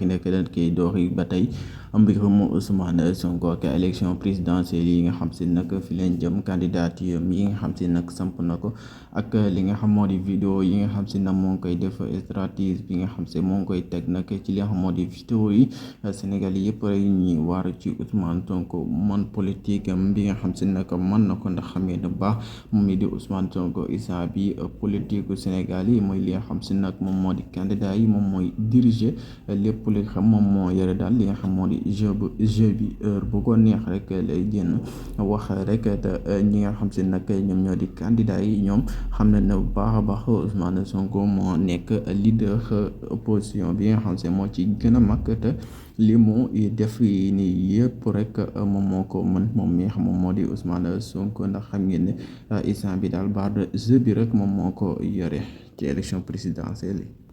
nekk dañ koy doxi ba tey mbirum Ousmane Sonko ak élection présidentielle yi nga xam si nag fi leen jëm candidature yi nga xam si nag samp na ko ak li nga xam moo di vidéo yi nga xam si nag moo ngi koy def stratégie bi nga xam si moo ngi koy teg nag ci li nga xam moo di vidéo yi Sénégal yëpp rek ñuy waar ci Ousmane Sonko man politique bi nga xam si nag mën na ko ndax xam ngeen bu baax moom mi di Ousmane Sonko instant bi politique Sénégal yi mooy li nga xam si nag moom moo di candidat yi moom mooy diriger lépp li nga xam moom moo yore daal li nga xam moo di jeu bi heure bu ko neex rek lay génn wax rek te ñi nga xam si nag ñoom ñoo di candidat yi ñoom xam na ne bu baax a baax Ousmane Sonko moo nekk leader opposition bi nga xam si moo ci gën a mag te li mu def nii yëpp rek moom moo ko mën moom mi nga xam moom moo di Ousmane Sonko ndax xam ngeen ne instant bi daal baax de jeu bi rek moom moo ko yore ci élection présidentielle yi